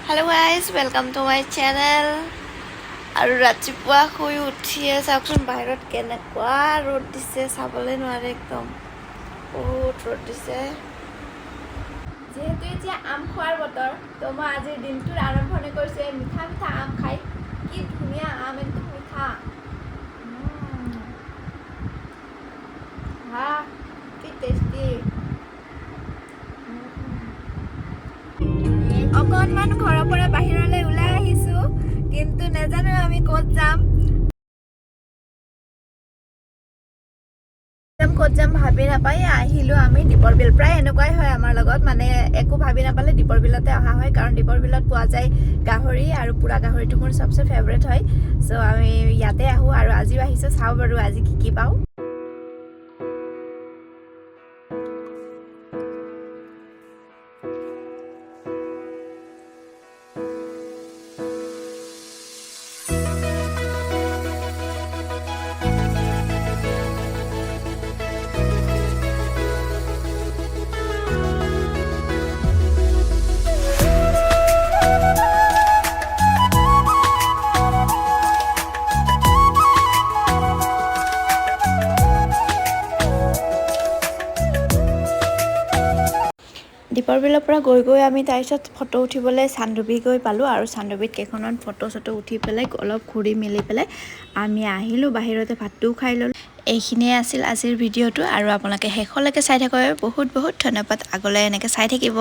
Hello guys, welcome to my channel. আৰু ৰাতিপুৱা শুই উঠিয়ে চাওকচোন, বাহিৰত কেনেকুৱা ৰ'দ দিছে, চাবলৈ নোৱাৰে, একদম বহুত ৰ'দ দিছে। যিহেতু এতিয়া আম খোৱাৰ বতৰ, তো মই আজিৰ দিনটোৰ আৰম্ভণি কৰিছোঁ এই মিঠা মিঠা আম খাই। কি ধুনীয়া আম, একদম মিঠা। হা, কি টেষ্টি! অকণমান ঘৰৰ পৰা বাহিৰলৈ ওলাই আহিছো, কিন্তু নাজানো আমি ক'ত যাম। ক'ত যাম ভাবি নাপাই আহিলো আমি দীপৰ বিল। প্ৰায় এনেকুৱাই হয় আমাৰ লগত, মানে একো ভাবি নাপালে দীপৰ বিলতে অহা হয়, কাৰণ দীপৰ বিলত পোৱা যায় গাহৰি আৰু পোৰা গাহৰিটো মোৰ চবচে ফেভৰেট হয়। চ' আমি ইয়াতে আহোঁ আৰু আজিও আহিছোঁ। চাওঁ বাৰু আজি কি কি পাওঁ। দীপৰ বিলৰ পৰা গৈ গৈ আমি তাৰপিছত ফটো উঠিবলৈ চান্দুবি গৈ পালোঁ আৰু চান্দুবিত কেইখনমান ফটো চটো উঠি পেলাই, অলপ ঘূৰি মেলি পেলাই আমি আহিলোঁ। বাহিৰতে ভাতটোও খাই ল'লোঁ। এইখিনিয়ে আছিল আজিৰ ভিডিঅ'টো আৰু আপোনালোকে শেষলৈকে চাই থাকাৰ বাবে বহুত বহুত ধন্যবাদ। আগলৈ এনেকৈ চাই থাকিব।